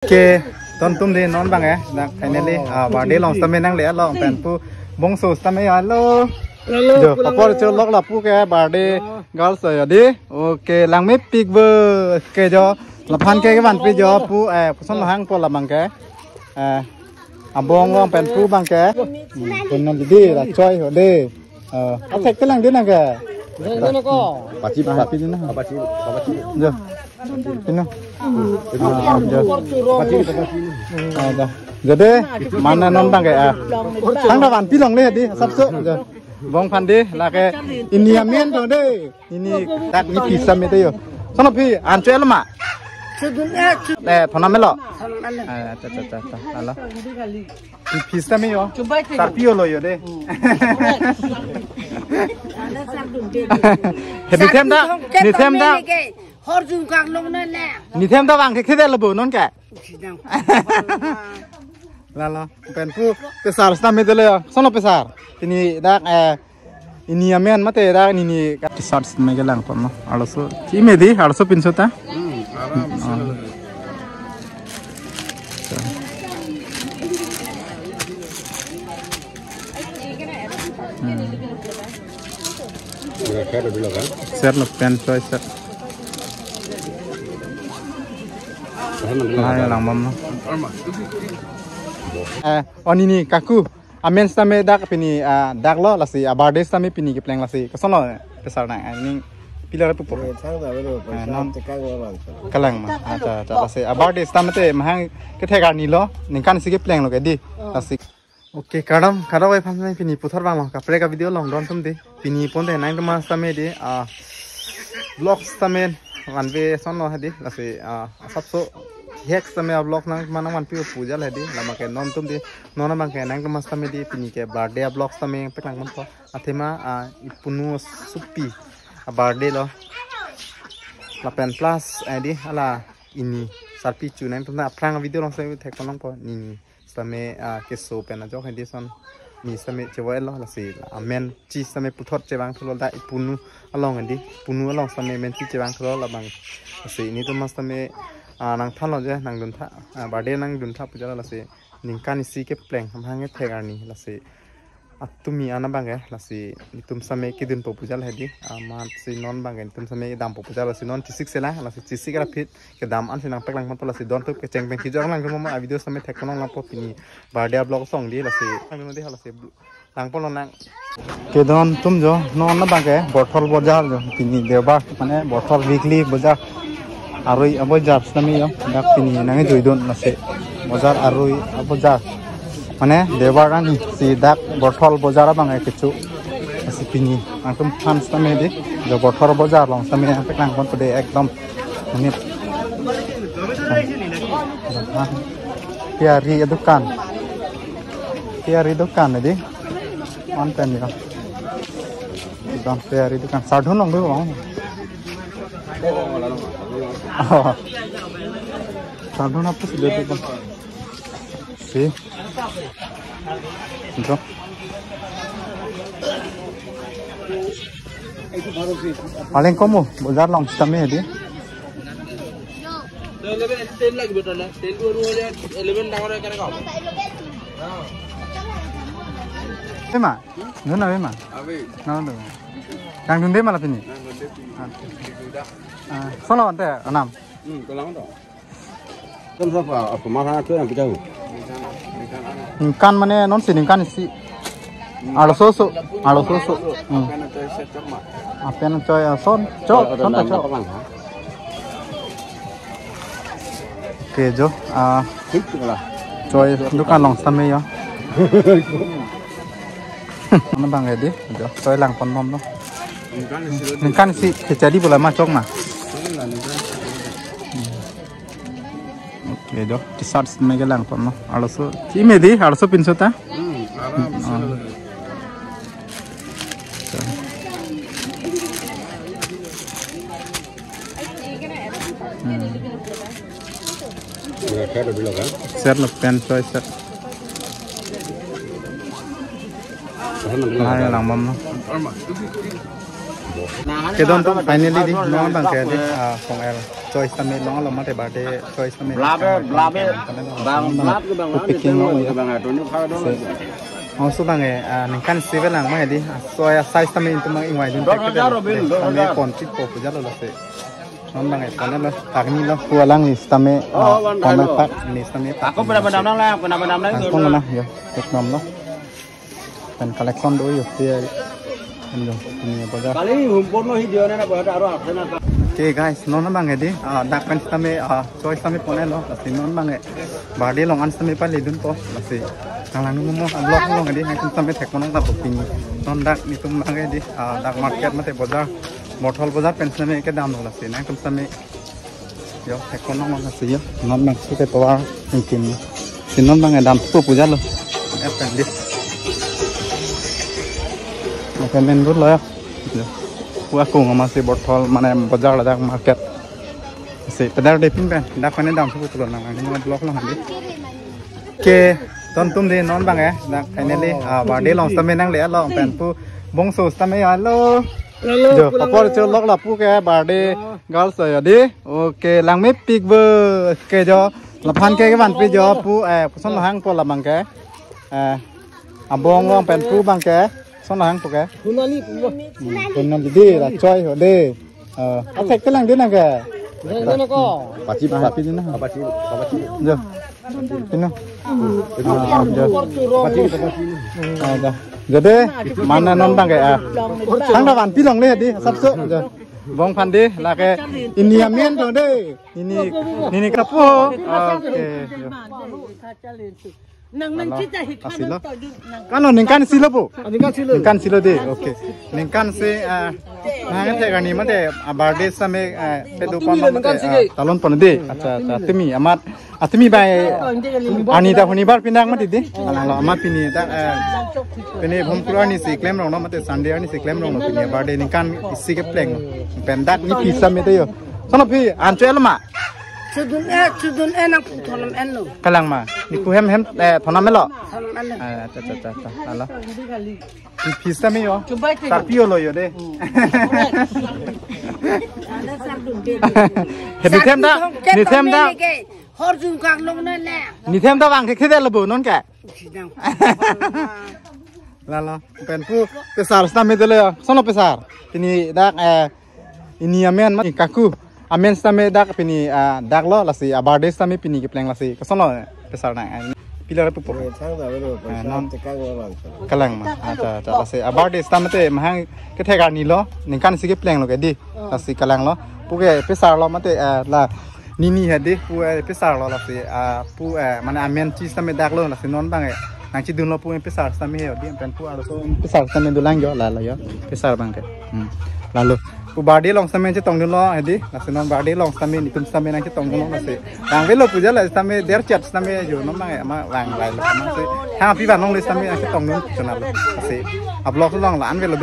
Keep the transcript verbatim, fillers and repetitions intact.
Ke, don tum di non bang eh. Dak finally, ah, birthday along sitame nangle along pen pu bongso sitame ya lo. Hello, jo, pulang apor lo. Cho lok lapu ke birthday girls ya di. Okay, langmepik bo. Ke jo, laphan ke kevanpi jo pu, eh, puson lahang po labang ke. Eh, abong along pen pu bang ke. Hmm, pun non di la choi ho de. Eh, athek kelang di nang ke. Pachi, pachi di na. Pachi, pachi. Jo. Ino. Ah, jo. Ah, jo. Jadi, mana non bang ke, ah. Thangta vanpi longle di, asapso. Jo. Bong aphan di, lake ini amen dong de. Ini dak ni pisa mete yo. Sono phi, ancho el ma. Sudun eh, sudun. Eh, thona melo. Thona melo. Eh, ta, ta, ta, ta. Alo. Pi-, pisa me yo. Sarpi yo lo yo de. Ni them ta, ni them ta. Hor jung kang long na na. Ni them ta bang ke khede lo bo non ke. Lalo, pen pu pesar sitame dele yo. Sono pesar. Pini dak, eh, ini amen mate dak ini ni. Pesar sitame kelang pon no. Arloso. Chi me di, arloso pinso ta. Hmm, arloso. Hmm. Share lo pen choi share. Hai, lang bom no. Eh, oh, nini kaku. Amen sitame dak pini, ah, dak lo lasi, ah, birthday sitame pini kepleng lasi. Koson lo, eh, pesar na, ah, ning pilar pupo. Eh, thang ta belo, eh, non. Tekang lo bang. Kelang ma. Acha, acha, lasi. Ah, birthday sitame te mahang kethek arni lo, ningkan isi kepleng lo ke di. Oh. Lasi. Okay, kardom, kardom ai phan pini puthot bang lo, kaprek a video along don tum di. Pini pon te nangtum sitame di, ah, vlogs sitame vanve son lo di, lasi, ah, asapso hek sitame a vlog nangtum nang vanpi pu jal di, lama ke non tum di, non bang ke nangtum sitame di, pini ke birthday a vlog sitame peklang pon po, athema, ah, ipunu supi, ah, birthday lo, lapen plus, eh, di, hala ini, sarpi chu nangtum ta aphrang video along sitame thek pon long po, nini. Sitame, ah, keso pen ajok hedi son. Ni sitame chevoi lo lasi amen chi sitame puthot chevang thulo dak ipunu along hedi. Punu along sitame amen chi chevang thulo labang. Lasi netum sitame, ah, nangthan lo je nangdun tha. Ah, birthday nangdun tha pu jal lasi ningkan isi kepleng hamhang kethek arni lasi. Atumi ana bang ke, lasi netum sitame kedun po pu jal hedi, amat si non bang ke, netum sitame dam po pu jal, lasi non chisik selang, lasi chisik rapid, kedam an si nangpeklang pon po lasi don tup kecheng pen kijor lang mo a video sitame thek pon long po pini, birthday vlog song di, lasi, lang di, lasi, lang pon long nang. Kedon tum jo, non na bang ke, Borthol bojar jo, pini deobar, mane Borthol weekly bojar. Arui abojar sitame yo, dak pini nangkejoidun lasi. Bojar arui abojar. Mane, deobar arni si dak Borthol bojar abang kecho. Lasi pini, nangtum aphan sitame di, jo Borthol bojar along sitame nangpeklang pon po de ekdom. Mane. Piyari dukan. Piyari dukan di. Manten yo. Dukan piyari dukan. Sardhon long do bang. Oh. Sardhon apa sudah itu bang? Si. Itu. Paling komo, bojar along sitame di. তেল লাগে বেটা, তেল তো আৰু হ'লে ইলেভেন ডাঙৰ হয় কেনেকা হ'ব? Ema, nuna ema. Abi. Nuna. Nangdunde ma la pini. Nangdunde pini. Ah. Ah, sono ante anam. Hmm, kelang to. Kan siapa? Apa marah tu yang pecah? Ningkan mane non si ningkan isi. Arloso so, arloso so. Hmm. Apen choi ason, chok, son ta chok. Oke jo, ah, choi dukan along sitame yo. Mana bang ya di, jo, choi lang pon nom no. Ningkan isi khichdi bola ma chok ma. Oke jo, T-shirt sitame kelang pon no. Arloso, chi me di, arloso pinso ta. Hmm, arloso. Hmm. Share lo pen choi share. Hai lang bom no. Kedon tum finally di, non bang ke di, ah, kong el. Choice tame long lo mate birthday choice tame. Blabe, blabe. Bang, blab ke bang, Packing lo ya. Bang, atu ni kha do. Se. Ong su bang eh, ah, ningkan isi ve lang ma di. Ah, so ya size tame itum mang ingvai dun. Dos hajar, Robin, dos hajar. Tame pon tik po puja lo lasi. Non bang eh, pon lo, pagni lo, pu alang ni tame, oh, ah, one pon time lo. Pak, ni tame pak. Aku pernah benam lang, pernah benam lang. Angkong na, ya, tek nom lo. Pen collection do yo, tiya. Ando, ini apa dah? Kali humpon lo hi dia na, apa ada arwah sana. Okay guys, non bang eh di, ah, dak pen tame, ah, choice tame pon lo, lasi non bang eh. Birthday long an tame pale dun po, lasi. Nanglang nung mo, ah, vlog long eh di, nangtum tame thek mo nang ta booking. Non dak nitum bang eh di, ah, dak market mate bojar, Borthol bojar pen tame kedam lo lasi, nangtum tame. Yo, thek mo nang lasi yo. Non bang si ke tovar mungkin. Si non bang eh dam thupo puja lo. Eh, pendit. Oke, main road lo ya. Yo. Pu akung ama si Borthol mane bojar ladak market. Si pedar de pin pen. Dak pen dam thupo pulo nang. Ini vlog lo handi. Oke, ton tum di non bang eh. Dak finally, ah, birthday long tame nangle lo pen pu bongso tame ya lo. Hello, jo, pulang apor lo. Cholok lapu ke birthday girls ya di. Oke, langmepik bo. Ke jo, laphan ke kevan pi jo pu, eh, puson lahang po labang ke. Eh, abong long pen pu bang ke. Son lahang po ke. Hunali pu. Hmm, hunali di, la choi ho di. Eh, athek telang di nang ke. Nang, nang ko. Pachi, pachi di na. Pachi, pachi. Jo. Pinu. Ah, jo. Pachi, pachi. Ah, jo. Jadi, mana non bang ke, ah. Hang da van pi longle di, sapso. Jo. Bong phan di, lake ini amen dong de. Ini, ini kapo. Oke. Jo. Nang nang Halo. Kita hi Asilo. Kanon to ju nang. Kanon ningkan isi lo pu. Ah, ningkan isi lo. Ningkan isi lo di. Oke. Ningkan isi, ah, nang thek arni mate, ah, birthday tame, ah, pedu Patu pon mate, ningkan isi ah, ke. Talon pon di. Acha, acha. Tumi amat, ah, tumi bai, ah, arni ta hunibar pinang mate di. Alang lo amat pini ta, ah, pini bhomkuru arni si klem rong no mate Sunday arni si klem rong no pini birthday ningkan isi kepleng. Pen dak ni pisa mate yo. Sono pi ancho el ma. Sudun eh, sudun eh nang pu thonam en lo. Kalang ma. Ni ku hem hem, eh, thonam lo. Thonam en lo. Ah, ta, ta, ta, ta. Halo. Ni pisa mi yo. Chubai te. Tapi yo lo yo de. Ada sardun de. Ni them da, ni them da. Hor jung kak long na le. Ni them da bang ke khede lo bu non ke. Sidang. Lalo, pen pu pesar sitame dele yo. Sono pesar. Pini dak, eh, ini amen ma kaku. Amen sitame dak pini, ah, dak lo lasi, ah, birthday sitame pini kepleng lasi. Koson lo pesar na. Pilar pupo. Eh, thang da lo, eh, non. Kalang ma. Acha, acha, lasi. Ah, birthday sitame te mahang kethek arni lo. Ningkan isi kepleng lo ke di. Lasi kalang lo. Pu ke pesar lo mate, eh, la. Nini hadi pu, eh, pesar lo lasi, ah, pu, eh, mane amen chi sitame dak lo lasi non bang, eh, nangchedun lo pu, eh, pesar sitame he di pen pu alo so pesar sitame dolang yo la lo yo pesar bang ke. Hmm. Lalo pu birthday long sitame chetongdun lo hadi lasi non birthday long sitame nitum sitame nangchetongdun lo lasi. Bang velo puja la sitame der chat sitame yo non bang, eh, ma bang lai lo ma si. Happy ban long le sitame nangchetongdun chonal lo lasi. Ablok long la an velo.